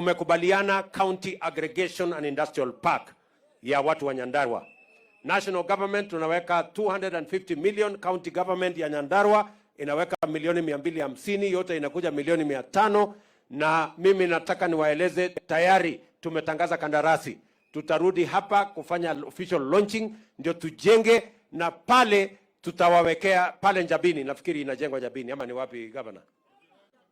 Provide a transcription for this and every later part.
Tumekubaliana County Aggregation and Industrial Park ya watu wa Nyandarua. National government tunaweka 250 million, county government ya Nyandarua inaweka milioni 250, yote inakuja milioni 500. Na mimi nataka niwaeleze tayari tumetangaza kandarasi, tutarudi hapa kufanya official launching ndio tujenge, na pale tutawawekea pale Njabini, nafikiri inajengwa Njabini ama ni wapi, governor?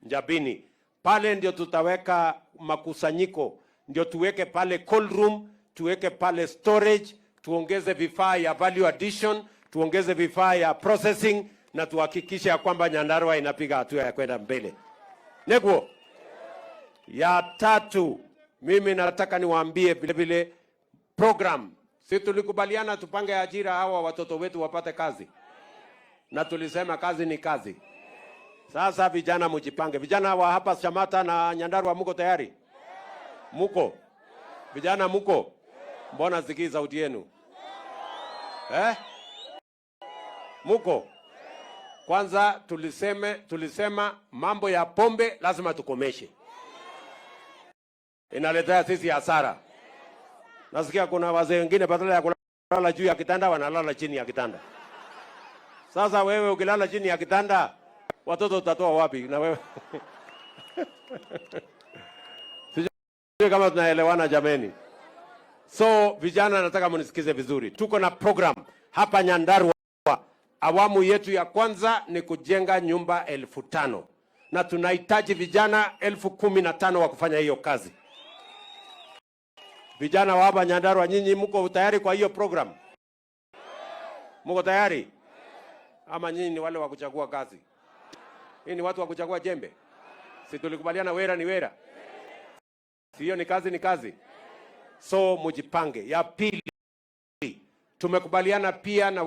Njabini pale ndio tutaweka makusanyiko, ndio tuweke pale cold room, tuweke pale storage, tuongeze vifaa ya value addition, tuongeze vifaa ya processing na tuhakikishe ya kwamba Nyandarua inapiga hatua ya kwenda mbele. Neguo ya tatu, mimi nataka niwaambie vile vile program, si tulikubaliana tupange ajira hawa watoto wetu wapate kazi, na tulisema kazi ni kazi. Sasa vijana mjipange. Vijana wa hapa Shamata na Nyandarua muko tayari? Muko? Vijana muko? Mbona sikii sauti yenu? Eh? Muko? Kwanza tulisema mambo ya pombe lazima tukomeshe. Inaletea sisi hasara. Nasikia kuna wazee wengine badala ya kulala juu ya kitanda wanalala chini ya kitanda. Sasa wewe ukilala chini ya kitanda, watoto utatoa wapi? Na wewe sijui kama tunaelewana jameni. So vijana, nataka mnisikize vizuri. Tuko na program hapa Nyandarua. Awamu yetu ya kwanza ni kujenga nyumba 5,000 na tunahitaji vijana 15,000 wa kufanya hiyo kazi. Vijana wa hapa Nyandarua, nyinyi mko tayari kwa hiyo program? Mko tayari? Ama nyinyi ni wale wa kuchagua kazi? Hii ni watu wa kuchagua jembe? Si tulikubaliana wera ni wera? Si hiyo ni kazi ni kazi? So mujipange. Ya pili, tumekubaliana pia na